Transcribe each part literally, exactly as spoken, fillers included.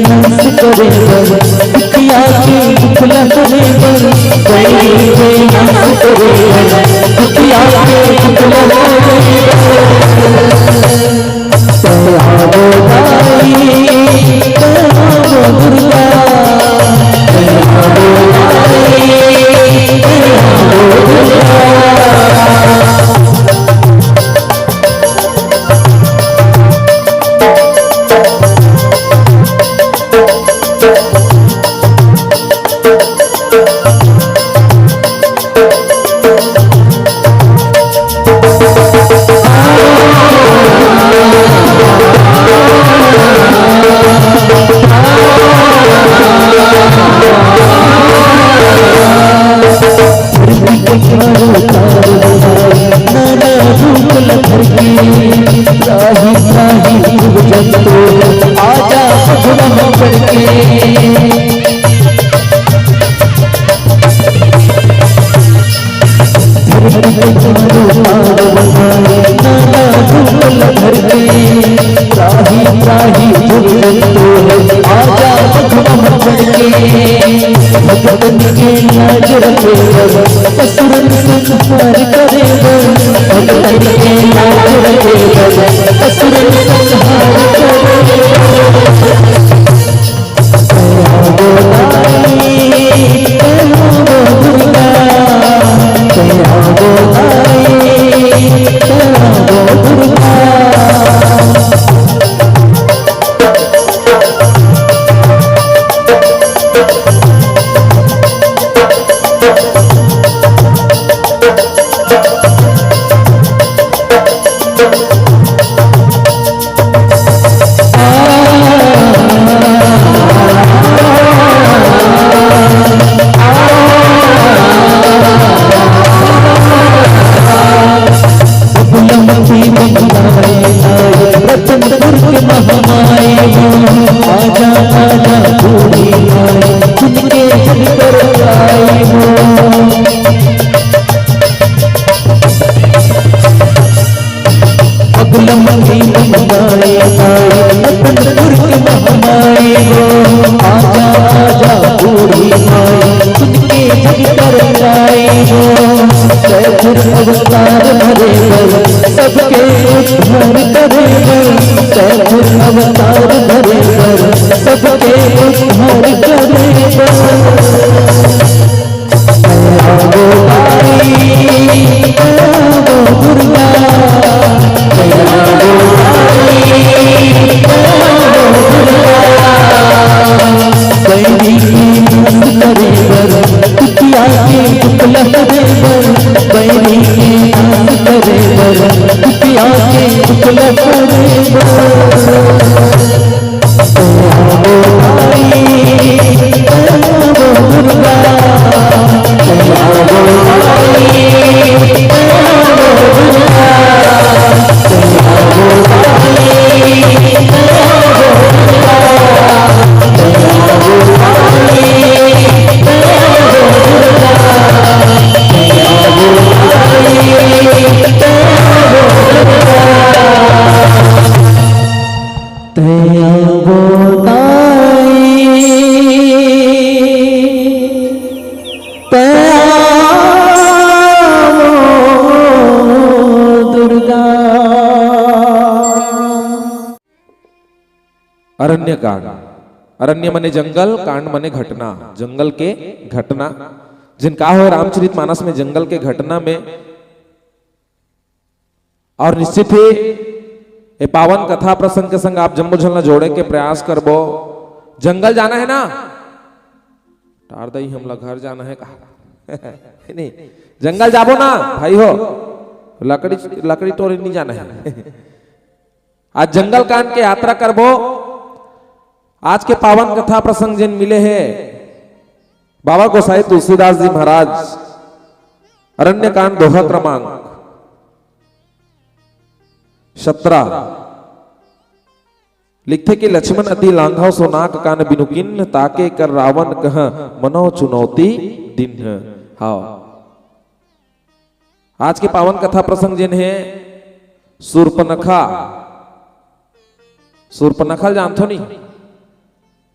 नाश करे बर, दुखिया के दुख ला हरे बर, बैरी के नाश करे बर, दुखिया के दुख ला हरे बर। दया दो दाई, दया दो दुर्गा, दया दो दाई, दया दो दुर्गा। भगतन के लाज रखे बर, असुरन संहार करे बर। भगतन के लाज रखे बर, असुरन संहार करे बर। दया दो दाई, दया दो दुर्गा, दया दो दाई, दया दो दुर्गा। रतनपुर के महामाई हो, आजा, आजा, बूढ़ी माई, सुन के जग कर आई हो। अगला महीना माई, माई, रतनपुर के महामाई हो, आजा, आजा, बूढ़ी माई, सुन के जग कर आई हो। कैथुर अवतार धरे बर, सबके उद्धार करे बर, कैथुर अवतार धरे बर, सबके उद्धार करे बर। दया दो दाई, दया दो दुर्गा, दया दो दाई, दया दो दुर्गा। बैरी के नाश करे बर, दुखिया के दुख ला हरे बर, बैरी के नाश करे बर, दुखिया के दुख ला हरे बर। दया दो दाई, दया दो दुर्गा, दया दो दाई, दया दो दुर्गा। दुर्गा। अरण्य कांड। अरण्य माने जंगल, कांड माने घटना, जंगल के घटना। जेन का होय रामचरित मानस में जंगल के घटना में। और निश्चित ही ये पावन कथा प्रसंग के संग आप जम्मो झन ला जोड़े के प्रयास करबो। जंगल जाना है ना? टार दई, हमला घर जाना है कहा? नहीं, जंगल जाबो ना भाई हो, लकड़ी, लकड़ी टोरे नहीं जाना है। आज जंगल कांड के यात्रा करबो। आज के पावन कथा प्रसंग जेन मिले हे बाबा गोसाई तुलसीदास जी महाराज, अरण्य कांड दोहा क्रमांक सत्रह, लिखथे कि लक्ष्मण अति लांघव सो नाक कान बिनु किन्ह, ताके कर रावण कह मनव चुनौती दिन्ह। हाँ, आज के पावन कथा प्रसंग जेन हे सूर्पनखा, सूर्पनखा ल जानथो नी?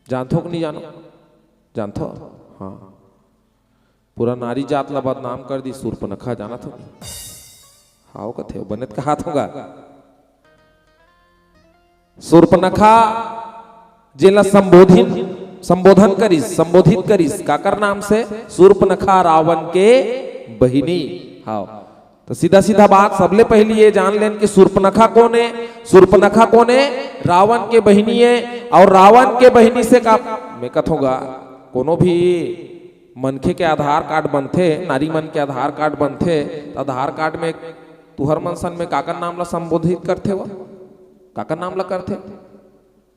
जानथो कि नहीं जानो? जानथो? हाँ। पूरा नारी जात ला बदनाम कर दी सूर्पनखा, जानत हो? हाव कथे, बने त कहात होगा। सूर्पनखा जेला संबोधित, संबोधन करिस, संबोधित करिस, काकर नाम से? सूर्पनखा रावण के बहिनी। हाव, तो सीधा सीधा बात, सबले पहली ये जान लेन कि सूर्पनखा कौन है। सूर्पनखा कौन है? रावण के बहिनी है। और रावण के बहिनी से का, मैं कथोगा, कोनो भी मनखे के आधार कार्ड बनथे, नारी मन के आधार कार्ड बनथे, तो आधार कार्ड में तुहर मन सन में काकर नाम ला संबोधित करथे वो? काकर नाम ला करथे?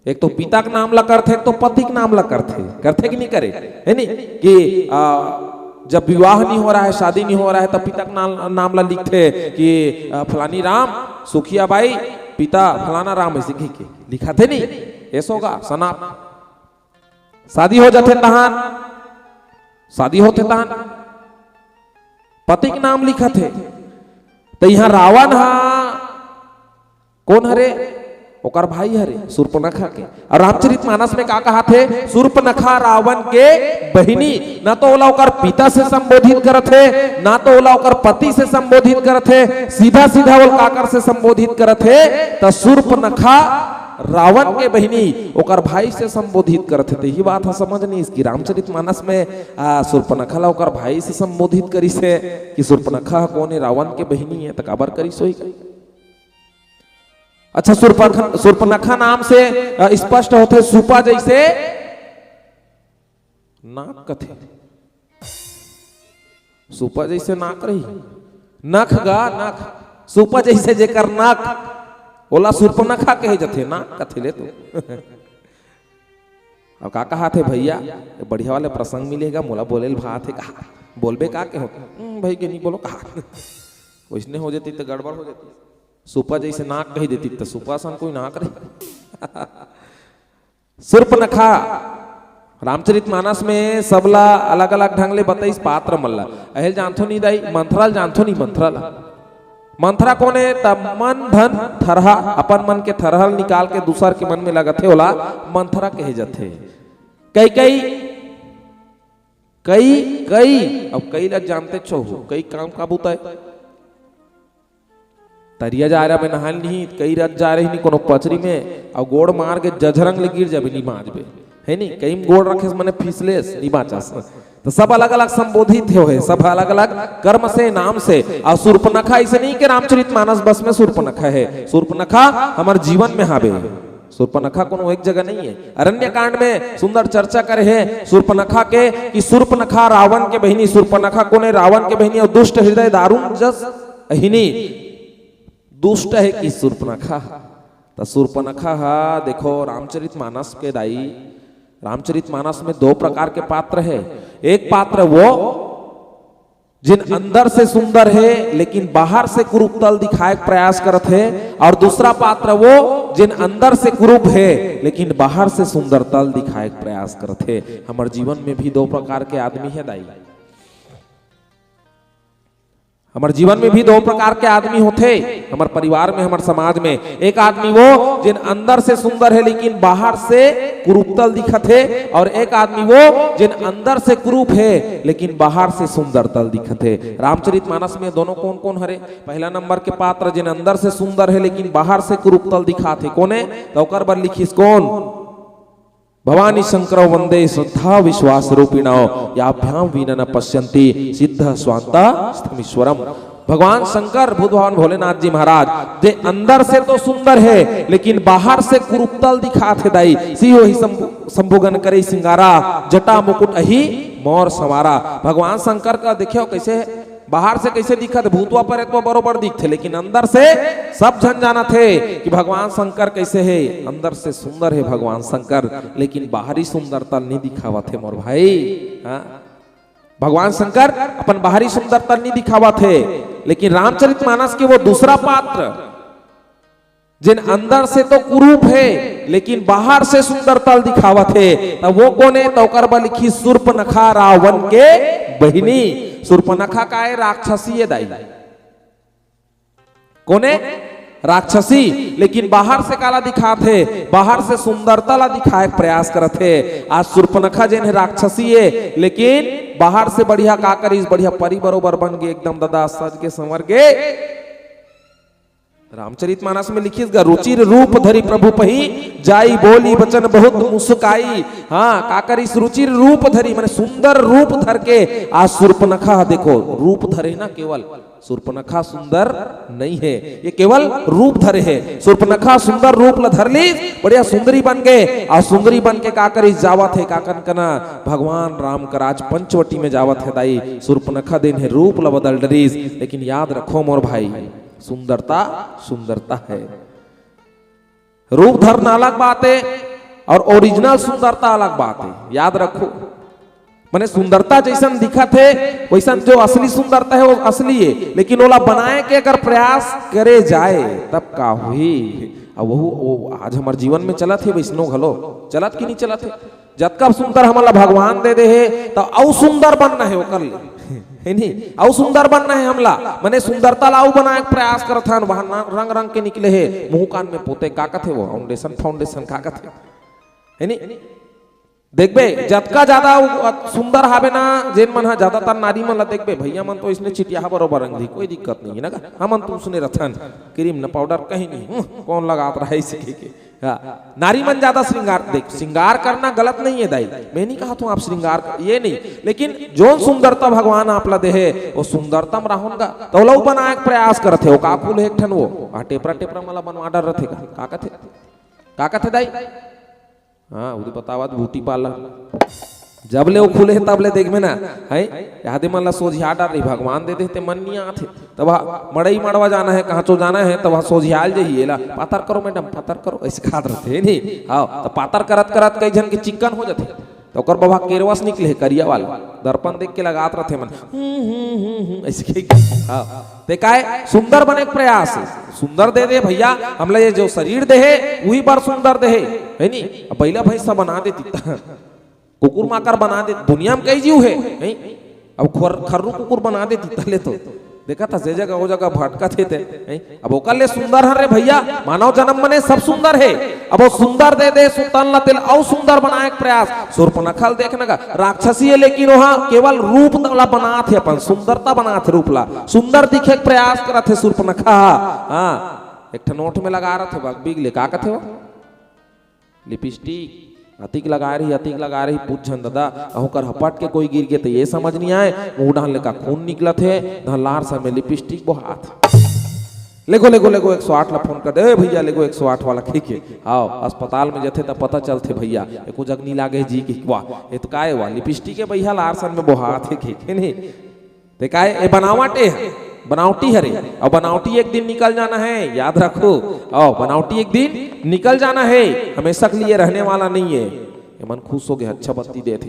एक तो पिता के नाम ला करथे, एक तो पति के नाम ला करथे। करथे कि नहीं करे? है नहीं कि आ, जब विवाह नहीं हो रहा है, शादी नहीं हो रहा है, तब पिता के नाम, नाम ला लिखथे कि आ, फलानी राम, सुखिया बाई, पिता फलाना राम, ऐसे कह के लिखाथे नहीं? ऐसो होगा सनाप। शादी हो जाथे तहान, शादी होथे तहान पति के नाम लिखथे। तो यहाँ रावण हा कौन हरे? ओकर भाई हरे, सूर्पनखा के। और रामचरित मानस में का कहाथे? सूर्पनखा रावण के बहिनी। ना तो ओला ओकर पिता से संबोधित करत हे, ना तो ओला ओकर पति से संबोधित करत हे, सीधा सीधा ओला काकर से संबोधित करत हे? त सूर्पनखा रावण के बहिनी, ओकर भाई से संबोधित करत हे। त यही बात ह समझ नहीं इसकी। रामचरित मानस में आ, सूर्पनखा ला ओकर भाई से संबोधित करिस हे कि सूर्पनखा ह कौन है? रावण के बहिनी है, त काबर करिस होही? अच्छा, सूर्पनखा, सूर्पनखा नाम से आ, स्पष्ट होथे, सुपा जैसे नाक कथे। सुपा जैसे नाक रही, नख गा नख, सुपा जैसे जेकर नाक, ओला सूर्पनखा कहे जथे, नाक कथे ले तो। अब का कहाथे भैया, ये बढ़िया वाले प्रसंग मिलेगा, मोला बोले ल भात है, कहा बोलबे का के हो? "हम्म, भाई के नहीं बोलो," कहा। वैसने हो जाती तो गड़बड़ हो जाती। सुपा जैसे नाक कही देती तो सुपा सन कोई नाक रही। सूर्पनखा रामचरित मानस में सबला अलग-अलग ढंग ले बतइस पात्र मन ला। अहेल जानथो नी दाई, मंथरा ल जानथो नी मंथरा ला? मंथरा कोन हे? त मन धन थरहा, अपन मन के थरहा ल निकाल के दूसर के मन में लगाथे, ओला मंथरा कहे जाथे। कई, कई, कई, कई, अब कई ला जानते छो, कई काम का बुता हे। तरिया जा रहा में नहान नहीं, कई रत जा रही नहीं कोनो पचरी में, अउ गोड़ मार के जझरंग ले गिर जाबे, नहीं बाँचबे, है नहीं? कई में गोड़ रखेस मने फिसलेस, नहीं बाँचस। तो सब अलग-अलग संबोधित हे, सब अलग-अलग कर्म से, नाम से। अउ सूर्पनखा ऐसे नहीं कि रामचरित मानस बस में सूर्पनखा हे, सूर्पनखा हमर जीवन में हावे। सूर्पनखा कोनो एक जगह नहीं है। अरण्य कांड में सुंदर चर्चा करे हे सूर्पनखा के कि सूर्पनखा रावण के बहिनी, सूर्पनखा कोने? रावण के बहिनी अउ दुष्ट हृदय दारुण जस अहिनी। दुष्ट हे कि सूर्पनखा? त सूर्पनखा हा, देखो, रामचरित मानस के दाई, रामचरित मानस में दो प्रकार के पात्र हे। एक पात्र वो जिन अंदर से सुंदर हे लेकिन बाहर से कुरूपतल दिखाए के प्रयास करत हे, और दूसरा पात्र वो जिन अंदर से कुरूप हे लेकिन बाहर से सुंदरतल दिखाए के प्रयास करत हे। हमर जीवन में भी दो प्रकार के आदमी हे दाई। हमर जीवन में भी दो प्रकार के आदमी होथे, हमर परिवार में, हमर समाज में। एक आदमी वो जिन अंदर से सुंदर हे लेकिन बाहर से कुरूपतल दिखत हे, और एक आदमी वो जिन अंदर से कुरूप हे लेकिन बाहर से सुंदरतल दिखत हे। रामचरित मानस में दोनों कौन कौन हरे? पहला नंबर के पात्र जिन अंदर से सुंदर हे लेकिन बाहर से कुरूपतल दिखात हे, कोने? त ओकर बर लिखिस कौन? भवानी शंकरौ वंदे श्रद्धा विश्वास रूपिणौ, याभ्याम वीन न पश्यन्ति सिद्ध स्वान्ता स्थमीश्वरम। भगवान शंकर, बुद्ध भगवान भोलेनाथ जी महाराज, जे अंदर से तो सुंदर हे लेकिन बाहर से कुरूपतल दिखात हे दाई। सियो ही शंभु, शंभुगन करे सिंगारा, जटा मुकुट अही मौर संवारा। भगवान शंकर का देखियो कैसे हे, बाहर से कैसे दिखत हे, भूतवा प्रेतवा बरोबर दिखथे, लेकिन अंदर से सब झन जानत हे कि भगवान शंकर कैसे हे। अंदर से सुंदर हे भगवान शंकर, लेकिन बाहरी सुंदरता नहीं दिखावत हे मोर भाई। हाँ? भगवान शंकर अपन बाहरी सुंदरता नहीं दिखावत हे, लेकिन रामचरित मानस के वो दूसरा पात्र जेन अंदर से तो कुरूप हे, लेकिन बाहर से सुंदरतल दिखावत हे, त वो कोने? त ओकर बर लिखिस सूर्पनखा रावण के बहिनी। सूर्पनखा का ए? राक्षसी ए दाई। कोने? राक्षसी, लेकिन बाहर से काला दिखात हे, बाहर से सुंदरता ला दिखाए के प्रयास करत हे। आज सूर्पनखा जेन हे राक्षसी हे, लेकिन बाहर से बढ़िया का करिस, बढ़िया परी बरोबर बन गे, एकदम ददा सज के संवर गे। रामचरित मानस में लिखिस गा, "रुचिर रूप धरि प्रभु पही, जाई बोली बचन बहुत मुस्काई।" हाँ, का करिस, रुचिर रूप धरि, माने सुंदर रूप धर के। आज सूर्पनखा ह देखो, रूप धरे ना केवल, सूर्पनखा सुंदर नहीं है, ये केवल रूप धरे है। सूर्पनखा सुंदर रूप ल धर ली, बढ़िया सुंदरी बन गए। और सुंदरी बन के का करी, जावत है का कन कना, भगवान राम का राज पंचवटी में जावत है दाई। सूर्पनखा दिन है रूप ल बदल डरीस, लेकिन याद रखो मोर भाई, सुंदरता सुंदरता है। रूप धरना अलग बात है और ओरिजिनल सुंदरता अलग बात है, याद रखो। माने सुंदरता जैसन दिखत है, वैसन जो असली सुंदरता है वो असली है, लेकिन ओला बनाए के अगर प्रयास करे जाए तब का हुई। अब वो, वो आज हमार जीवन में चलत है वैसनो घलो, चलत कि नहीं चलत है? जतका सुंदर हमन ला भगवान दे दे हे, त अउ सुंदर बनना है ओकर ले, है नी? अउ सुंदर बनना है हमला, माने सुंदरता ला अउ बनाए के प्रयास करत हन। वहां ना रंग रंग के निकले हे, मुंह कान में पोते, का कथे वो, फाउंडेशन, फाउंडेशन का कथे, है नी? देखबे, जतका ज्यादा उ-, सुंदर हावे ना, जेन मन हा ज्यादातर नारी मन ला देखबे, भैया मन तो इसने चिटिया बरोबर रंग दी, कोई दिक्कत नहीं है ना, हमन तो उसने रथन, क्रीम न पाउडर कहीं नहीं, हम्म, कौन लगात रहा है इसी के, के? हाँ, नारी मन ज्यादा श्रृंगार, देख, श्रृंगार करना गलत नहीं है दाई, मैं नहीं कहा तू आप श्रृंगार कर, ये नहीं, लेकिन जोन सुंदरता भगवान आप ला दे हे, वो सुंदरता में राहुन का, तो लोग बनाए के प्रयास करत हे, वो का फूल है एक ठन वो, आ टेपरा टेपरा मला बनवा डर रथे का, का कथे, का कथे दाई? हाँ, उदे बतावत ब्यूटी पार्लर। जब ले वो खुले हे, तब ले देखबे ना, है? यादे मन ला सोझिया डर रही, भगवान दे देते मन नहीं आथे। तब हा मड़ई मड़वा जाना है, कहाँ चो जाना है, तब हा सोझियाल जही, एला, "पातर करो मैडम, पातर करो", ऐसे खात रहते हैं, नहीं? हाँ, तो पातर करत करत कई झन के चिक्कन हो जाते। तो ओकर बबा केरवस निकले हे, करिया वाला। दर्पण देख के लगात रहते मन। हम्म, हम्म, हम्म, हम्म, ऐसे कही। हाँ। ते काय सुंदर बने के प्रयास हे। सुंदर दे दे भैया, हमला ये जो शरीर दे हे, वही बार सुंदर दे हे, है नी? अब बैला भैंसा बना देती, कुकुर माकर बना दे, दुनिया में कई जीव हे, नहीं? अब खर-, खर्रू कुकुर बना देती, तले तो देखा था, जे जगह वो जगह भटकत हे ते, नहीं? अब ओकर ले सुंदर हर रे भैया, मानव जन्म मने सब सुंदर हे। अब वो सुंदर दे दे, सुतन ला तेल अउ सुंदर बनाए के प्रयास। सूर्पनखा ल देखना का, राक्षसी हे, लेकिन वहाँ केवल रूप ला बनात हे, अपन सुंदरता बनात हे रूप ला, सुंदर दिखे के प्रयास करत हे सूर्पनखा। हाँ, एक ठन ओठ में लगा रथे, बग बिग ले का कथे वो? लिपस्टिक। अतिक लगा रही, अतिक लगा रही, पूछ झन ददा, अहू कर हपट के कोई गिर गे त ये समझ नहीं आए, मुंह डाल ले का खून निकलत हे, धन लार सर में लिपस्टिक बोहात। लेगो, लेगो, लेगो, एक सौ आठ ला फोन कर दे, "ए भैया, लेगो एक सौ आठ वाला," कहिके। आओ, अस्पताल में जथे त पता चलथे भैया, एको जग नहीं लागे जी कि वाह, ये तो काय वाह, लिपस्टिक हे भैया, लार सर में बोहात हे, कहिके नहीं। ते काय, ए बनावट ए, बनावटी हरे, अउ बनावटी एक दिन निकल जाना है, याद रखो। अउ बनावटी एक दिन निकल जाना है, हमेशा के लिए रहने वाला नहीं है। ये मन खुश हो गए, अच्छा बत्ती दे थे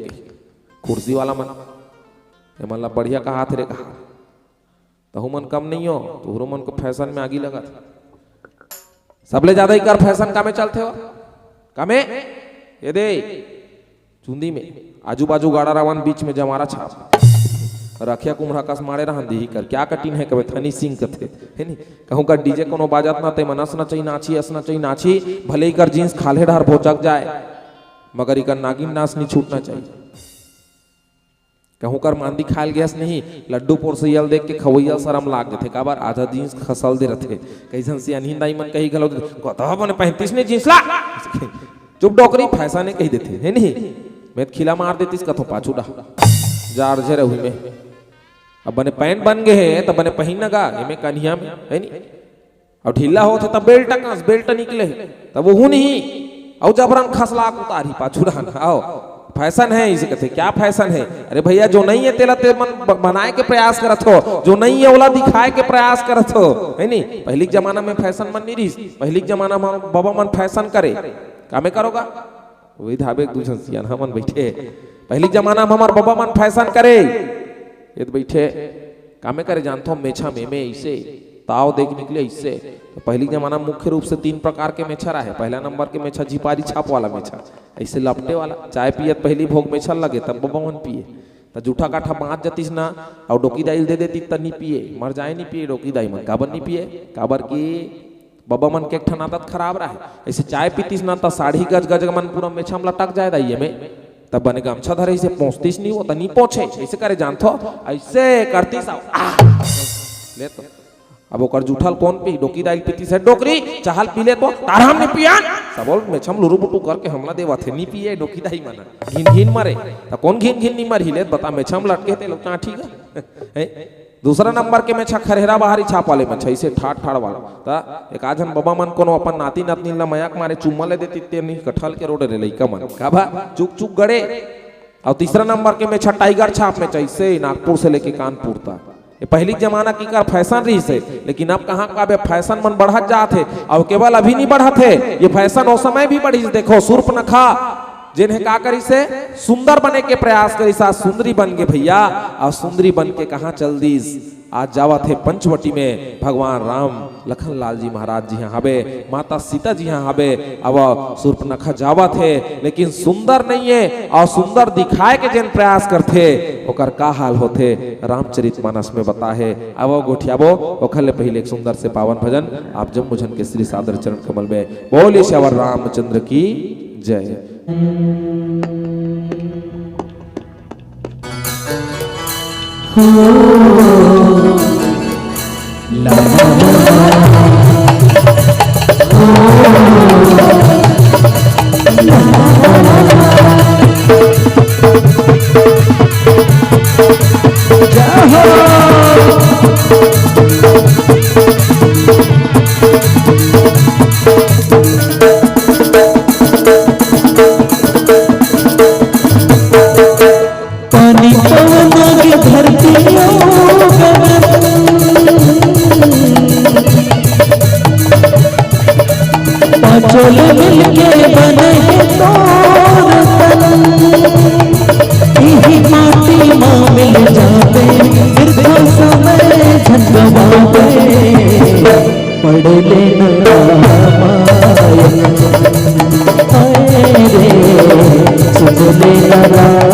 कुर्सी वाला मन, ये मन ला बढ़िया कहा थे रे, कहा तहु मन कम नहीं हो, तुहरो मन को फैशन में आगी लगा था। सबले ज्यादा इकर फैशन कामे चलथे हो? कामे? ये दे, चुंदी में, आजू बाजू गाड़ा रावन, बीच में जमारा छाप। रखिया कुम्हरा कस मारे रहन दीही कर, क्या कटिन है कबे थनी सिंह कथे, है नी? कहूँ का डीजे कोनो बाजत ना, ते मन असना चाहिए नाची, असना चाहिए नाची, भले इकर जींस खाल्हे डहर भोचक जाए, मगर इकर नागिन नाच नहीं छूटना चाहिए। कहूँ कर मांदी खायल गैस नहीं, लड्डू पोरसैया ल देख के खवैया ल सरम लाग जथे। काबर? आधा जींस खसल दे रथे। कइसन सियानहिन दाई मन कही घलो, "कतहा बने पहनतिस ने जींस ला?" चुप डोकरी, फैशन हे कही देथे, है नहीं? मैं त खिला मार देतिस कथो पाछू डा। जा अर्झे रहू में। अब बने पैंट बन गे हे, त बने पहिन न गा, एमे कन्हिया में, है नहीं? अउ ढीला होथे त बेल्ट कस, बेल्ट निकले हे, त वहू नहीं, अउ जबरन खसला के उतारही पाछू डहन। आओ, फैशन है इसे कथे, क्या फैशन है? अरे भैया, जो नहीं है तेला ते मन ब-, बनाए के प्रयास करत हो, जो नहीं है ओला दिखाए के प्रयास करत हो, है नी? पहिली के जमाना में फैशन मन नहीं रहिस, पहिली के जमाना में बबा मन फैशन करे, कामे करोगा? वही धाबे एक दू झन सियान हमन बैठे, पहिली के जमाना में हमर बबा मन फैशन करे, ये तो बैठे कामे करे जानथो, मेछा में, में इसे ताव देख निकले इसे। तो पहिली के जमाना में मुख्य रूप से तीन प्रकार के मेछा रहे। पहला नंबर के मेछा झिपारी छाप वाला मेछा, ऐसे लपटे वाला। चाय पियत पहिली भोग मेछा लगे, तब बबा मन पिए। त जूठा काठा बाँच जतिस ना, अउ डोकी दाई ल दे देती त नी पिए, मर जाए नी पिए डोकी दाई मन। काबर नी पिए? काबर कि बबा मन के एक ठन आदत खराब रहे, ऐसे चाय पीतिस ना, त साड़ी गज गज मन पूरा मेछा म लटक जाय दाई, एमे तब बने गमछा धरे, ऐसे पोंछतिस नहीं, वो त नहीं पोंछे, ऐसे करे जानथो, ऐसे करतिस, आ, ले तो। अब ओकर जूठल कोन पी? डोकी दाई पीतिस हे, डोकरी, चाहल पी ले तो, तार हम नहीं पियन। सबो ल मेछा म लुरु बुटु करके हमला देवत हे, नहीं पिए डोकी दाई मन। घिन घिन मरे, त कोन घिन घिन नहीं मरही ले, बता, मेछा म लटके ते लोग चांटी गा। हैं? दूसरा नंबर के मेछा खरहरा बाहरी छाप वाले मेछा, इसे ठाड़ ठाड़ वाला। त एक आध झन बबा मन कोनो अपन नाती नतनीन ला मया के मारे चुम्मा ले देतिस, ते नहीं कठल के रोड़े रे लइका मन। का भा? चुक चुक गड़े। अउ तीसरा नंबर के मेछा टाइगर छाप मेछा, इसे नागपुर से लेके कानपुर तक। ये पहिली जमाना के कर फैशन रहिस हे, लेकिन अब कहाँ का बे फैशन मन बढ़त जात हे। अउ केवल अभी नहीं बढ़त हे, ये फैशन ओ समय भी बढ़िस। देखो सूर्पनखा, जेन हे का करिस हे, सुंदर बने के प्रयास करिस, आज सुंदरी बन गे भैया। अउ सुंदरी बन के कहाँ चल दिस? आज जावत हे पंचवटी में भगवान राम लखन लाल जी महाराज जी यहाँ हबे, माता सीता जी यहाँ हबे। अब सूर्पनखा जावत हे, लेकिन सुंदर नहीं हे, अउ सुंदर दिखाए के जेन प्रयास करथे, ओकर का हाल होथे, रामचरित मानस में बता हे। अब गोठियाबो, ओखर ले पहिले एक सुंदर से पावन भजन आप जम्मो झन के श्री सादर चरण कमल में। बोलिए सियावर रामचंद्र की जय। पानी पवन के धरती गगन, पांचों ले मिलके बने हे तोर तन। इही माटी मा मिल जाबे, बिरथा समय झन गवाबे। पढ़ ले न रामायण, हाय रे, सुन ले न रामायण।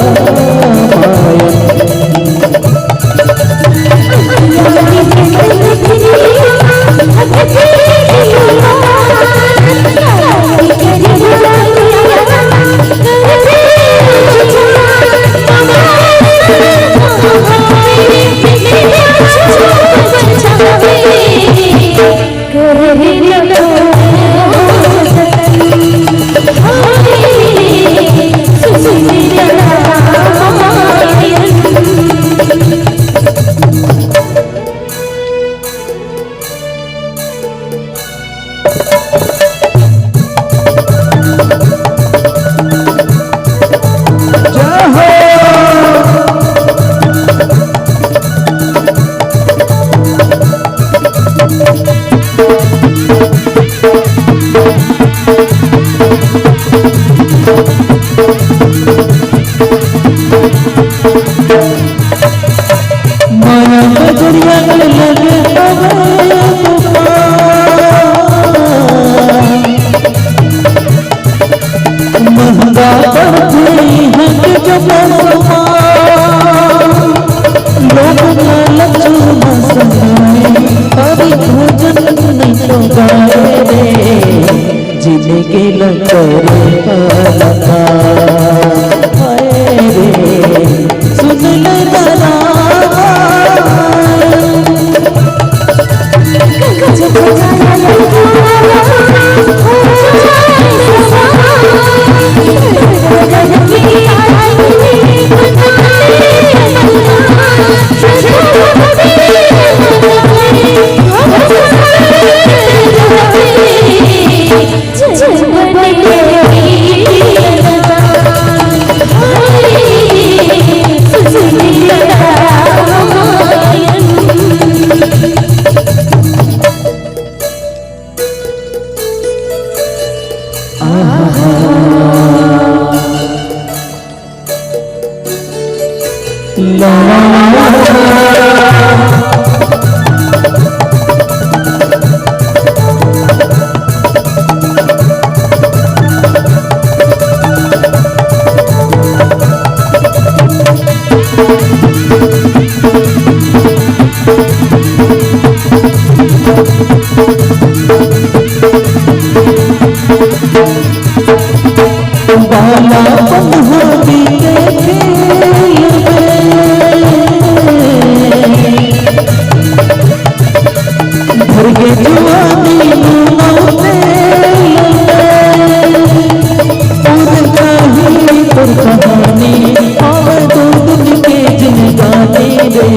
माया बजरिया के लगे तबे तूफान। महंगा पड़थे इहाँ के जब सामान। लोग लालच म समाए, अरे भोजन नहीं तो गाए रे। जिनगी न करे पालता। हाय रे, सुन ले ना राम। भर के जुआनी मुंह में, तोर कहानी, तोर कहानी, आवे दो दिन के जिंदगानी रे।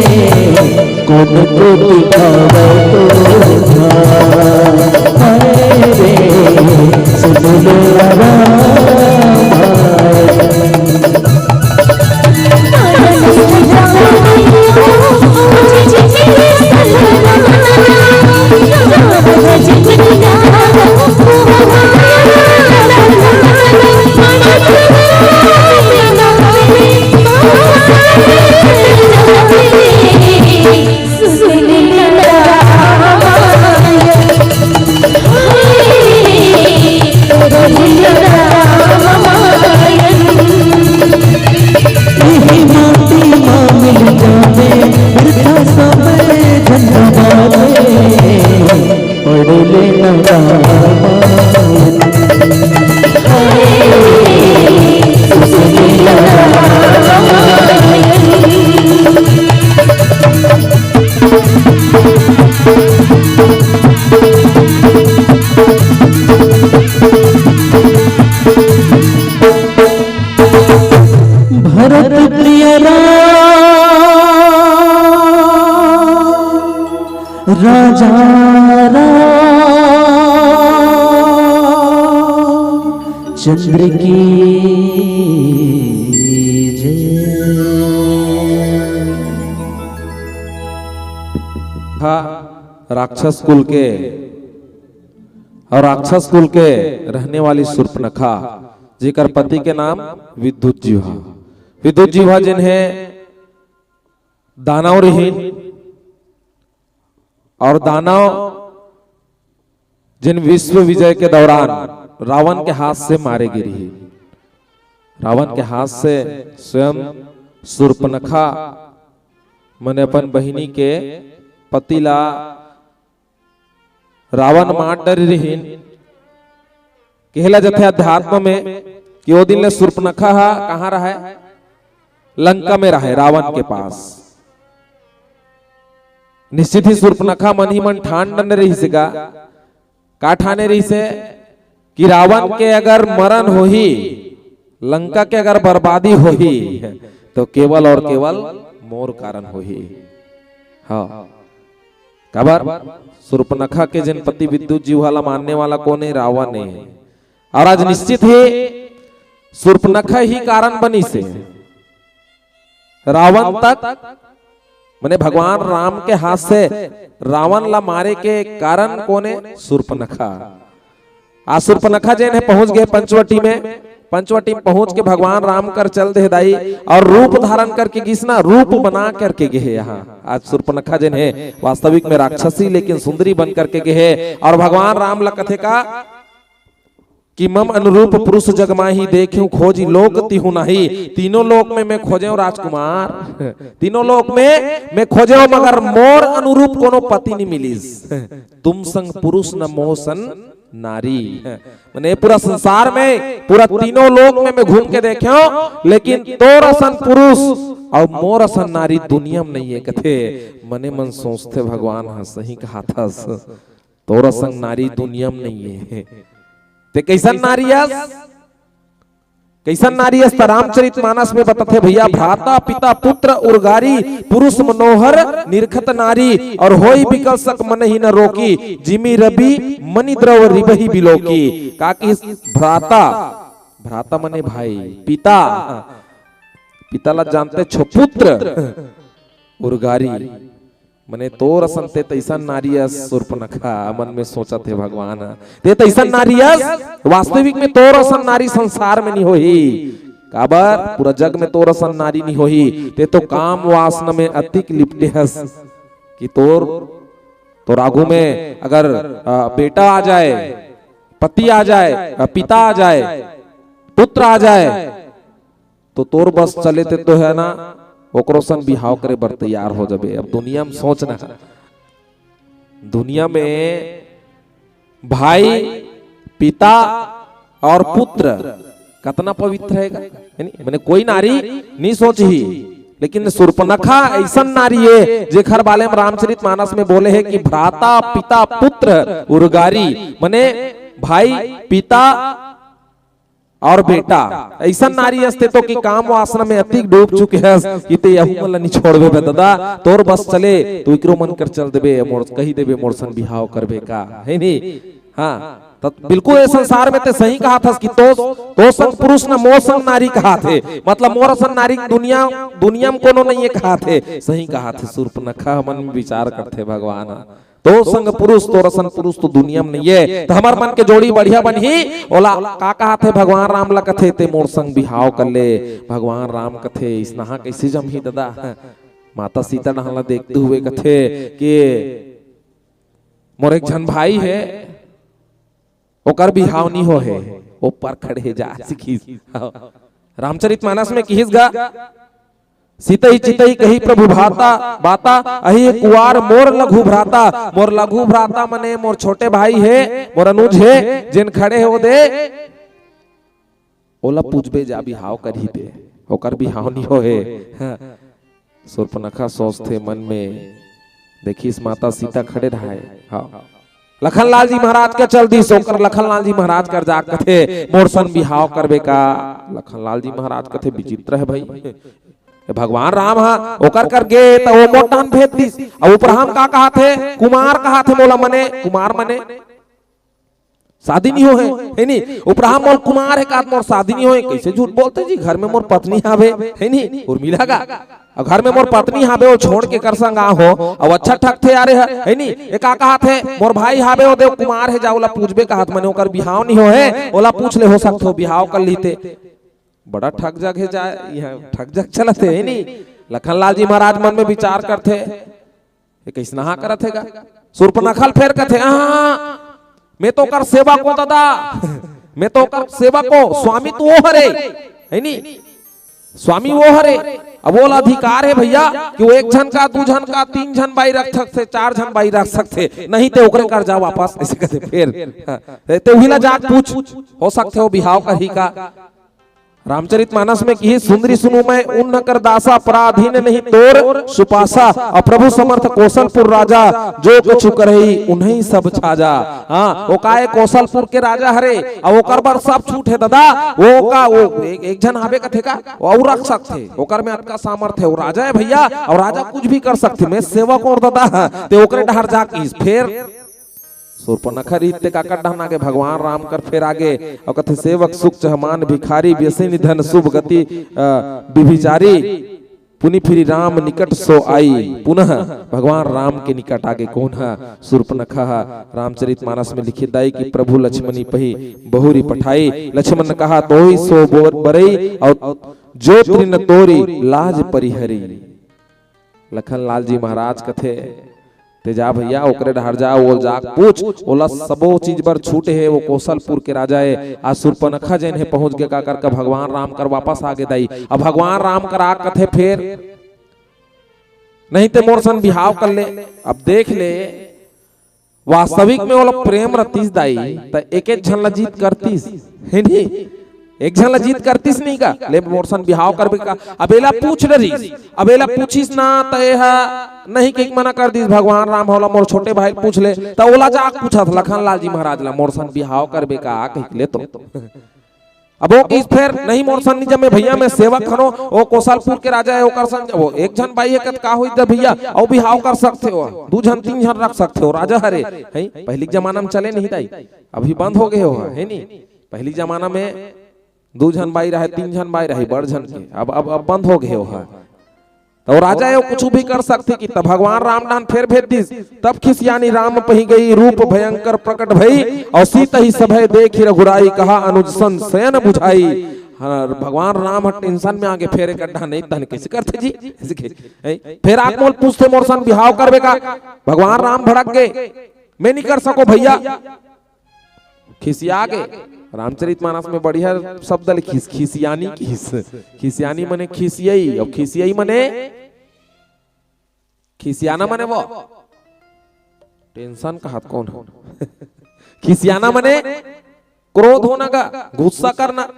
कोन को दिखावे तो हाय रे, सुन ले रामायण। यही माटी मा मिल जावे, बिरथा समय झंझनावे, पढ़ लेना रामायण। भरत प्रिय राम, राजा रामचंद्र की जय। हा, राक्षस कुल के, अउ राक्षस कुल के रहने वाली सूर्पनखा, जेकर पति के नाम विद्युत जिह्वा। विद्युत जिह्वा जेन हे दानव रिहिन, अउ दानव जेन विश्व विजय के दौरान रावण के हाथ से मारे गे रिहिन। रावण के हाथ से स्वयं सूर्पनखा मने अपन बहिनी के पति ला रावण मार डरे रिहिन। कहेला जथे अध्यात्म में कि ओ दिन ले सूर्पनखा हा कहाँ रहय? लंका में रहय, रावण के पास। निश्चित ही सूर्पनखा मन ही मन ठान डरे रहिस गा। का ठाने रहिसे कि रावण के अगर मरण होही, लंका के अगर बर्बादी होही, तो केवल और केवल मोर कारण होही। हाँ, काबर? सूर्पनखा के जेन पति विद्युत जिह्वा ला मारने वाला कोन हे? रावण हे। अउ आज निश्चित हे सूर्पनखा ही कारण बनिस हे। रावण तक, मने भगवान राम के हाथ से रावण ला मारे के कारण कोन हे? सूर्पनखा। आज सूर्पनखा जेन हे पहुंच गे पंचवटी में, पंचवटी में पहुंच के भगवान राम कर चल दे दाई, अउ रूप धारण करके गिस ना, रूप बना करके गे हे यहाँ। आज सूर्पनखा जेन हे वास्तविक में राक्षसी लेकिन सुंदरी बन करके गे हे, अउ भगवान राम ला कथे का कि मम अनुरूप पुरुष जग माही, देखेउ खोजि लोक तिहु नाही। तीनों लोक में मैं खोजेउ राजकुमार, तीनों लोक में मैं खोजेउ, मगर मोर अनुरूप कोनो पति नहीं मिलिस। तुम संग पुरुष न मोह सन नारी। मने पूरा संसार में, पूरा तीनों लोक में मैं घूम के देखेउ, लेकिन तोर असन पुरुष अउ मोर असन नारी दुनिया में नहीं हे कथे। मने मन सोचथे, भगवान हा सही कहाथस। तोर असन नारी दुनिया में नहीं हे। ते कइसन नारी अस? कइसन नारी अस? त रामचरित मानस में बतथे भैया, भ्राता पिता पुत्र उर्गारी, पुरुष मनोहर निरखत नारी, अउ होई बिकल सक मन ही न रोकी, जिमि रवि मनि द्रव रिबहि बिलोकी। का किहिस? भ्राता, भ्राता मने भाई, पिता, पिता ला जानते छो, पुत्र, उर्गारी, मने तोर असन ते तइसन नारी अस सूर्पनखा, मन में सोचत हे भगवान ह। ते तइसन नारी अस, वास्तविक में तोर असन नारी संसार में नहीं होही। काबर? पूरा जग में तोर असन नारी नहीं होही। ते तो काम वासना में अतिक लिपटे हस कि तोर, तोर आगू में अगर, अ, बेटा आ जाए, पति आ जाए, अ, पिता आ जाए, पुत्र आ जाए, तो तोर बस चले ते तो हे ना, ओकरो सन बिहाव करे बर तैयार हो जाबे। अब दुनिया में सोच ना, दुनिया में भाई, पिता अउ पुत्र, कतना पवित्र हे गा, हे नी? माने कोई नारी नी सोचही, लेकिन सुर्पनखा अइसन नारी हे, जेखर बारे में रामचरित मानस में बोले हे कि भ्राता, पिता, पुत्र, उर्गारी, माने भाई, पिता अउ बेटा। अइसन नारी हस ते तो कि काम वासना में अतिक डूब चुके हस कि ते यहू मन ला नी छोड़बे बे ददा, तोर बस चले तो इकरो मन कर चल देबे, मोर कही देबे, मोर संग बिहाव करबे का, हे नी? हाँ, त बिल्कुल ए संसार में ते सही कहत हस कि तो, तो संग पुरुष न मोर संग नारी कहत हे, मतलब मोर असन नारी दुनिया, दुनिया में कोनो नइये कहत हे। सही कहत हे सुर्पनखा, मन में विचार करथे भगवान ह। तो संग पुरुष, तोर असन पुरुष तो दुनिया में नइये, त हमर मन के जोड़ी बढ़िया बनही। ओला का कहत हे भगवान राम ला, कथे ते मोर संग बिहाव कर ले। भगवान राम कथे इसनहा कइसे जमही ददा? माता सीता डहन ला देखते हुए कथे कि मोर एक झन भाई हे, ओकर बिहाव नी हो हे, ओ पर खड़े हे जा सिखिस। रामचरित मानस में किहिस गा, सीतही चितही कही प्रभु भाता, बाता, अही कुवार मोर लघु भ्राता। मोर लघु भ्राता मने मोर छोटे भाई हे, मोर अनुज हे, जेन खड़े हे ओ दे, ओला पूछबे जा बिहाव करही ते, ओकर बिहाव नी हो हे। हाँ। सुर्पनखा सोचथे मन में, देखिस माता सीता खड़े रहाय। हाँ। लखनलाल जी महाराज के चल दिस, ओकर लखनलाल जी महाराज कर जा कथे, मोर सन बिहाव करबे का? लखनलाल जी महाराज कथे, विचित्र हे भाई, ए भगवान राम ह ओकर कर गे त ओ मोर डहन भेज दिस। अब उपराम का कहत हे? कुमार कहत हे मोला, मने कुमार मने शादी नी हो हे, हे नी? उपराम मोर कुमार हे कहत मोर शादी नी हो हे। कइसे झूठ बोलथे जी? घर में मोर पत्नी हावे, हे नी? उर्मिला का? अब घर में मोर पत्नी हावे, ओ छोड़ के कर संग आ हो, अब अच्छा ठगथे यार हे, हे नी? ए का कहत हे? मोर भाई हावे, ओ देव कुमार हे, जा ओला पूछबे कहत, मने ओकर बिहाव नी हो हे, ओला पूछ ले, हो सकथे ओ बिहाव कर लिहिते। बड़ा ठग जग हे जाय, इहाँ ठग जग चलत हे, हे नी? लखनलाल जी महाराज मन में विचार करथे, ए कइसनहा करत हे गा? सुर्पनखा ल फेर कथे, "आहा, मैं तो ओकर सेवक हो ददा, मैं तो ओकर सेवक हो, स्वामी तो ओ हरे, हे नी? स्वामी ओ हरे, अब ओला अधिकार हे भइया कि ओ एक झन का, दू झन का, तीन झन बाई रख सकथे, चार झन बाई रख सकथे, नहीं ते ओकरे कर जा वापस," अइसे कथे फेर। हाँ, ते उही ला जाके पूछ, हो सकथे ओ बिहाव करही का। रामचरित मानस में किहिस, सुंदरी सुनु मैं उन कर दासा, पराधीन नहीं तोर सुपासा। अउ प्रभु समर्थ कौशलपुर राजा, जो कछु करही उन्हीं सब छाजा। हाँ, ओ का ए कौशलपुर के राजा हरे, अउ ओकर बर सब छूट हे ददा। ओ का, ओ एक, एक झन हावे कथे का, ओ अउ रख सकथे, ओकर में अतका सामर्थ हे, ओ राजा हे भइया, अउ राजा कुछ भी कर सकथे, मैं सेवक हो ददा। ते ओकरे डहर जा किहिस, फेर सुर्पनखा रहिस ते काकर डहन आगे, भगवान राम कर फेर आगे, अउ कथे, "सेवक सुख चह मान भिखारी, व्यसनी धन शुभ गति, अ, विभिचारी, पुनि फिरि राम निकट सो आई।" पुनः भगवान राम के निकट आगे कोन ह? सुर्पनखा ह। रामचरित मानस में लिखिस दाई कि प्रभु लक्ष्मणी पही बहुरी पठाई, लक्ष्मण कहा तोहि सो बोर बरई, अउ जो तृण तोरी लाज परिहरी। लखनलाल जी महाराज कथे, "ते जा भइया, ओकरे डहर जा, ओ जाके पूछ, ओला सबो चीज बर छूट हे, ओ कौशलपुर के राजा हे।" आज सुर्पनखा जेन हे पहुंच गे, का करके भगवान राम कर वापस आगे दाई। अब भगवान राम कर आके कथे फेर, "नहीं ते मोर सन बिहाव कर ले।" अब देख ले, वास्तविक में ओला प्रेम रतिस दाई, त एक एक झन ला जीत करतिस, हे नी? एक झन ला जीत करतिस नहीं का? "ले मोर सन बिहाव करबे का?" अब एला पूछ डरिस, अब एला पूछिस ना, त एहा नहीं कहिके मना कर दिस, "भगवान राम ह ओला मोर छोटे भाई ल पूछ ले।" त ओला जाके पूछत लखनलाल जी महाराज ला, "मोर सन बिहाव करबे का?" कहिके ले तो। अब ओ किहिस फेर, "नहीं मोर सन नी जमे भइया, मैं सेवक हनो, ओ कौशलपुर के राजा हे, ओकर सन, ओ एक झन बाई हे कत का होई द भइया, अउ बिहाव कर सकथे ओ, दू झन तीन झन रख सकथे ओ, राजा हरे, हैं?" पहिली के जमाना में चले नहीं दाई, अभी बंद हो गे ओ, हे नी? पहिली जमाना में दू झन बाई रहे, तीन झन बाई रहे, बड़ झन के, अब, अब, अब बंद हो गे ओ। त ओ राजा हे, ओ कुछु भी कर सकथे कि, तब भगवान राम डहन फेर भेज दिस। तब खिसियानी राम पही गई, रूप भयंकर प्रकट भई, अउ सीतही सभय देखि रघुराई, कहा अनुज सन सयन बुझाई। हाँ, भगवान राम ह tension में आगे, फेर एक अड्डा नहीं तहन कइसे करथे जी? ऐसे के, हैं? फेर आके मोला पूछथे, "मोर सन बिहाव करबे का?" भगवान राम भड़क गे, "मैं नहीं कर सको भइया।" खिसिया गे। रामचरित मानस में बढ़िया शब्द लिखिस, खिसियानी किहिस। खिसियानी मने खिसियई, अउ खिसियई मने खिसियाना मने वो tension कहत कोन हो? खिसियाना मने क्रोध होना का, गुस्सा करना।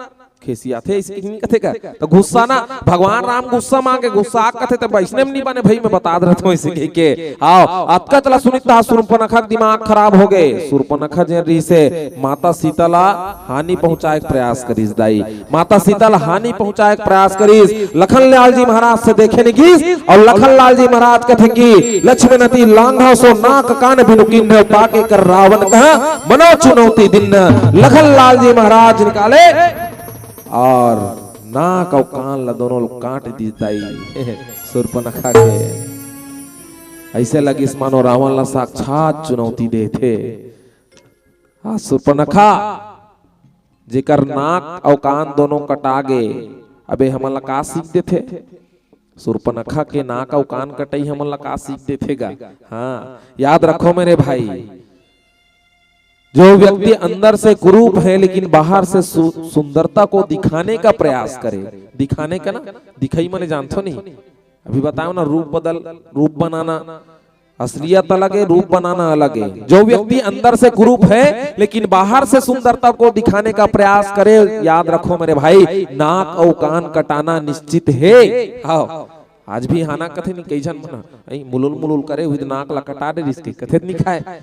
खिसियाथे, अइसे कहिके नइ कथे का? त गुस्सा ना, भगवान राम गुस्सा मांगे, गुस्सा कथे त वइसने म नइ बने भई, मैं बता देत हंव अइसे कहिके। हाव, अतका चला सुनित तहाँ सूर्पनखा के दिमाग खराब होगे। सूर्पनखा जेन रिहिसे, माता सीता ला हानि पहुंचाय के प्रयास करिस दाई। माता सीता ला हानि पहुंचाय के प्रयास करिस। लखन लाल जी महाराज से देखे नइ गिस अउ लखन लाल जी महाराज कथे कि लक्ष्मण अति लांघव सो नाक कान बिनु कीन्हव, पाके कर रावन कहा मनो चुनौती दीन्ह। लखन लाल जी महाराज निकाले अउ नाक अउ कान ला दोनों ल काट दिस दाई। सूर्पनखा के अइसे लगिस मानो रावन ला साक्षात चुनौती देथे। हाँ, सूर्पनखा जेकर नाक अउ कान दोनों कटा गे, अबे हमन ला का सीख देथे? सूर्पनखा के नाक अउ कान कटई हमन ला का सीख देथे गा? हाँ, याद रखो मेरे भाई, जो व्यक्ति अंदर से कुरूप है लेकिन बाहर से सु-, सुंदरता को दिखाने का प्रयास करे, दिखाने का ना, दिखई मने जानथो नहीं, अभी बताओ ना, रूप बदल, रूप बनाना, असलियत अलग है, रूप बनाना अलग है। जो व्यक्ति अंदर से कुरूप है लेकिन बाहर से सुंदरता को दिखाने का प्रयास करे, याद रखो मेरे भाई, नाक अउ कान कटाना निश्चित है। हाँ, आज भी हाना कथे नहीं, कई झन मन, "अई, मुलुल मुलुल करे हुई नाक ला कटा डरिस के," कथे नहीं खाए।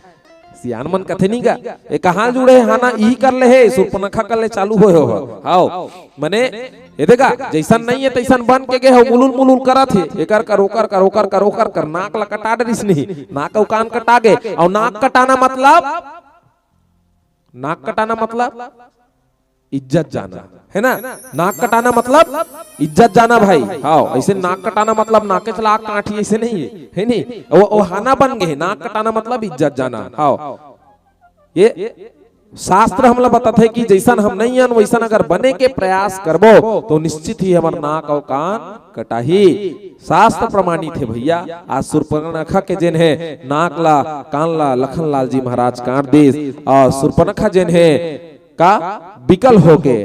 सियान मन कथे नहीं गा, "ए कहाँ जुड़े हाना, ई कर ले हे, सुर्पनखा कर ले चालू होय हो।" हाव, मने, ए देखा, जइसन नहीं है, तइसन बन के गे हो, मुलुल मुलुल करत हे, एकर कर, ओकर कर, ओकर कर, ओकर कर, नाक ला कटा डरिस नहीं, नाक अउ कान कटा गे, अउ नाक कटाना मतलब, नाक कटाना मतलब इज्जत जाना, है ना? नाक कटाना मतलब इज्जत जाना भाई। हाव, अइसे नाक कटाना मतलब नाके चला आग काटी, अइसे नहीं है, है नहीं? वो, वो हाना बन गे, नाक कटाना मतलब इज्जत जाना। हाव, ये शास्त्र हमला बताथे कि जइसन हम नहीं अन, वइसन अगर बने के प्रयास करबो, तो निश्चित ही हमर नाक अउ कान कटाही। शास्त्र प्रमाणित हे भैया। आज सुर्पनखा के जेन हे नाक ला, कान ला लखन लाल जी महाराज काट दिस, अउ सुर्पनखा जेन हे का बिकल होके,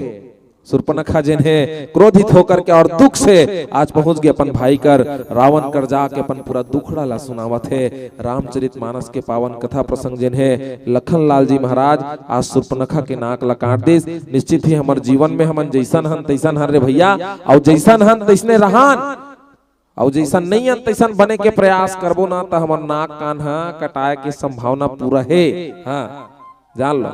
सुर्पनखा जेन हे क्रोधित होकर के अउ दुख से आज पहुंच गे अपन भाई कर, रावन कर जाके अपन पूरा दुखड़ा ला सुनावत हे। रामचरित मानस के पावन कथा प्रसंग जेन हे लखन लाल जी महाराज आज सुर्पनखा के नाक ला काट दिस। निश्चित ही हमर जीवन में हमन जइसन हन तइसन हन रे भैया, अउ जइसन हन तइसने रहन, अउ जइसन नइ हन तइसन बने के प्रयास करबो ना, त हमर नाक कान ह कटाए के संभावना पूरा हे। हाँ, जान लो,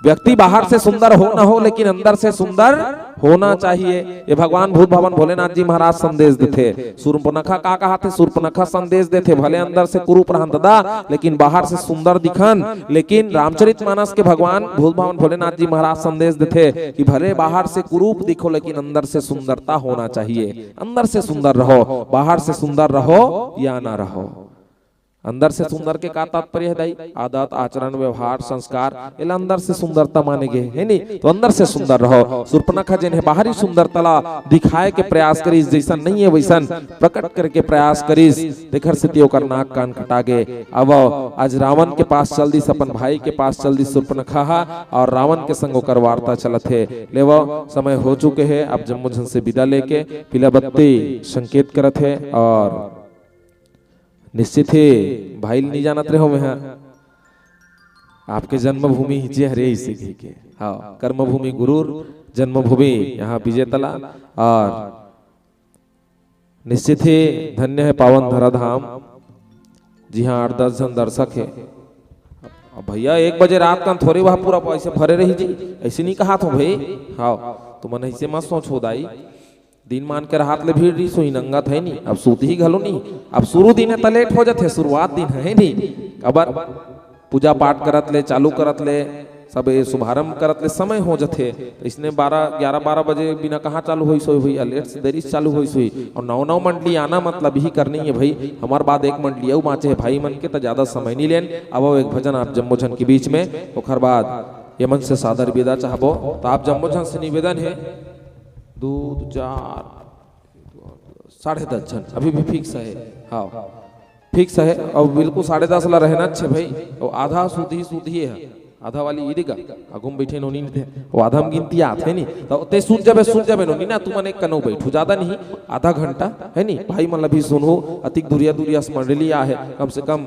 व्यक्ति बाहर से सुंदर हो ना हो, लेकिन अंदर से सुंदर होना चाहिए। ये भगवान भूत भावन भोलेनाथ जी महाराज संदेश देथे। सुर्पनखा का कहाथे? सुर्पनखा संदेश देथे, भले अंदर से कुरूप रहन ददा, लेकिन बाहर से सुंदर दिखन। लेकिन रामचरित मानस के भगवान भूत भावन भोलेनाथ जी महाराज संदेश देथे कि भले बाहर से कुरूप दिखो, लेकिन अंदर से सुंदरता होना चाहिए। अंदर से सुंदर रहो, बाहर से सुंदर रहो या ना रहो। अंदर से सुंदर के का तात्पर्य हे दाई? आदत, आचरण, व्यवहार, संस्कार, एला अंदर से सुंदरता माने गे हे, नहीं? तो अंदर से सुंदर रहो। सुर्पनखा जेन हे बाहरी सुंदरता ला दिखाए के प्रयास करिस, जइसन नहीं हे वइसन प्रकट करे के प्रयास करिस, तेखर सेती ओकर नाक कान कटा गे। अब आज रावन के पास चल दिस, अपन भाई के पास चल दिस सुर्पनखा हा, अउ रावन के संग ओकर वार्ता चलत हे। लेवो, समय हो चुके हे, अब जम्मो झन से बिदा लेके पीला बत्ती संकेत करत हे अउ निश्चित ही भाई ल नइ जानत रहे हों मैं ह। आपके जन्मभूमि हिचे हरे इसे कहिके। हाँ, कर्मभूमि गुरुर, जन्मभूमि यहाँ विजेतला। अउ निश्चित ही धन्य हे पावन धराधाम, जिहाँ आठ दस झन दर्शक हे। अब भैया, एक बजे रात कन थोरे वह पूरा अइसे भरे रही जी, अइसे नइ कहाथों भाई। हाँ, तुमन अइसे मत सोचो दाई। दिन मान के रहत ले भीड़ रिहिस होही, नंगत हे नी, अब सूतही घलो नी। अब शुरू दिन हे त लेट हो जाथे, शुरुआत दिन हे नी, काबर पूजा पाठ करत ले, चालू करत ले, सब ये शुभारंभ करत ले समय हो जाथे। त इसने बारह, ग्यारह बारह बजे बिना कहाँ चालू होइस होही भैया, लेट से देरी से चालू होइस होही। अउ नौ नौ मंडली आना मतलब इही करनी हे भाई। हमर बाद एक मंडली अउ बाँचे हे भाई मन के, त ज्यादा समय नइ लेन। अब एक भजन आप जम्मो झन के बीच में, ओखर बाद ये मन से सादर बिदा चाहबो। त आप जम्मो झन से निवेदन हे, दू, दू, चार, साढ़े दस झन अभी भी फिक्स हे। हाँ, फिक्स हे। अउ बिल्कुल साढ़े दस ला रहना हे भाई। अउ आधा सूतही, सूतही हे, आधा वाली इही गा, आगू में बइठे नोनी थे, अउ आधा में गिनती आथे नी, त ते सूत जाबे, सूत जाबे नोनी ना, तुमन एक कनो बइठो, ज्यादा नहीं, आधा घंटा हे नी, भाई मन ला भी सुनहू, अतिक दुरिया दुरिया से मंडली आहे, कम से कम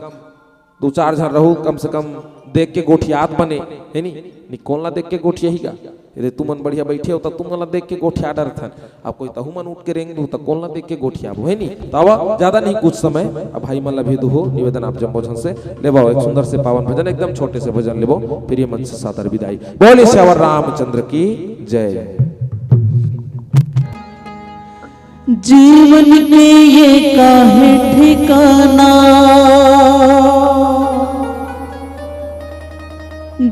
दू चार झन रहू, कम से कम देख के गोठियात बने, हे नी? नी, कोन ला देख के गोठियाही गा? यदि तुमन बढ़िया बइठे हो, त तुमन ला देख के गोठिया डरथन। अब कोई तहू मन उठ के रेंग दू, त कोन ला देख के गोठियाबो, हे नी? त आवा, ज्यादा नहीं, कुछ समय अब भाई मन ला भी दुहू, निवेदन आप जम्मो झन से लेबो एक सुंदर से पावन भजन, एकदम छोटे से भजन लेबो, फिर ये मंच से सादर विदाई। बोले सियावर रामचंद्र की जय। जीवन के ये का हे ठिकाना,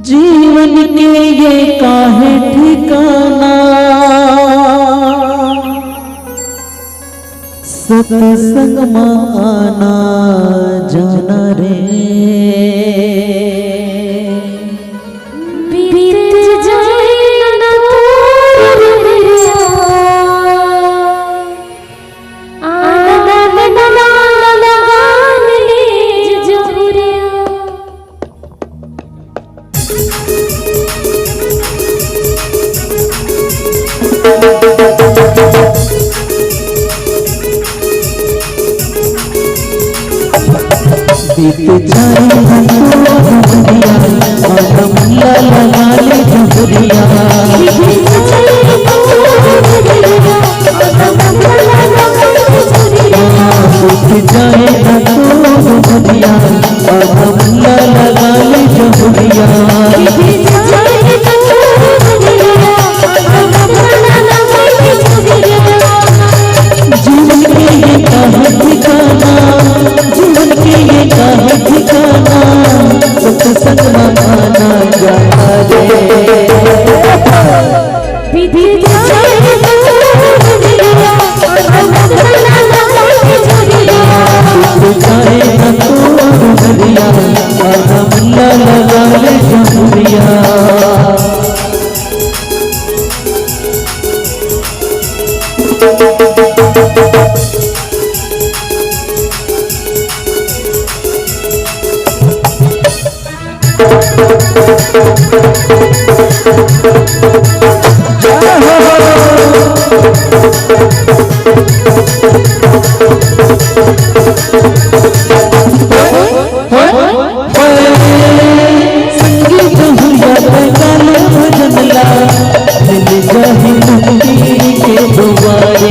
जीवन के ये का हे ठिकाना, सत्संग मा आना जाना रे। बीत जाए ना तोर उमरिया, आना मन मा लगा ले जहुरिया। बीत जाए ना तोर उमरिया, आना मन ला लगा ले जहुरिया। बीत जाए ना तोर उमरिया, आना मन ला लगा ले जहुरिया। जीवन के ये का हे ठिकाना, जीवन के ये का हे ठिकाना, सत्संग मा आना जाना रे। बीत जाए ना तोर उमरिया, आना मन ला लगा ले जहुरिया। बीत जाए ना तोर उमरिया, आना मन ला लगा ले जहुरिया। संगी बहुरिया तैं गा ले भजन ला, मिल जाही मुक्ति के दुआरे।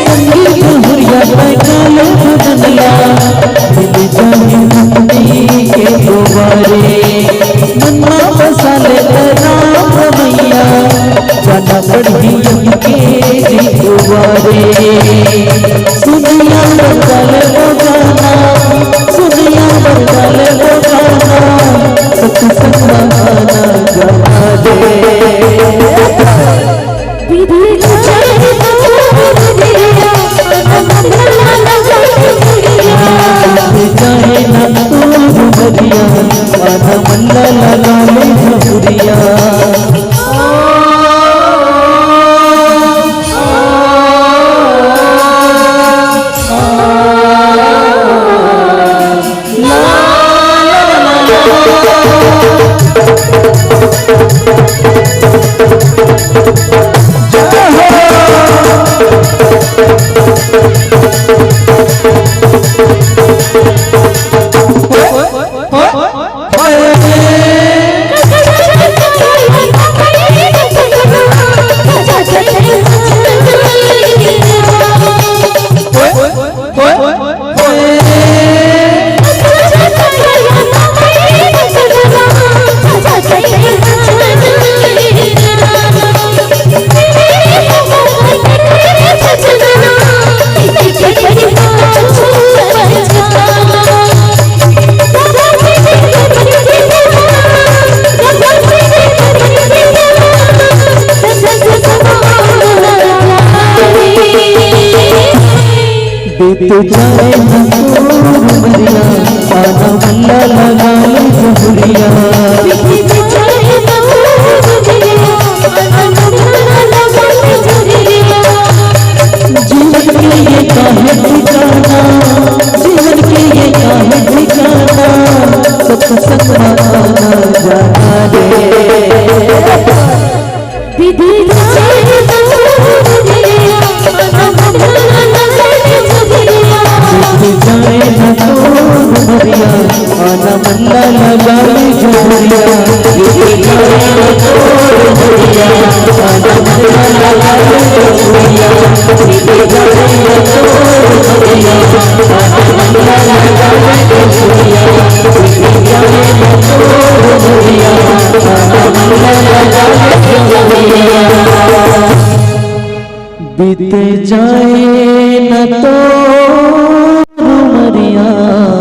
संगी बहुरिया तैं गा ले भजन ला, मिल जाही मुक्ति के दुआरे। मन मा बसा ले तैं राम रमैया, जाना पड़ही उनके जी दुआरे। सुनिया बरकाले वो गाना, सुनिया बरकाले वो गाना, सत्संग मा आना जाना रे। बीत जाए ना तोर उमरिया, आना मन ला लगा ले जहुरिया। बीत जाए ना तोर उमरिया, आना मन ला लगा ले जहुरिया। बीत जाए ना तोर उमरिया, आना मन ला लगा ले जहुरिया। बीत जाए ना तोर उमरिया, आना मन ला लगा ले जहुरिया। जीवन के ये का हे ठिकाना, जीवन के ये का हे ठिकाना, सत्संग मा आना जाना रे। बीत जाए ना तोर उमरिया, आना मन ला लगा ले जहुरिया। बीत जाए न तो उमरिया।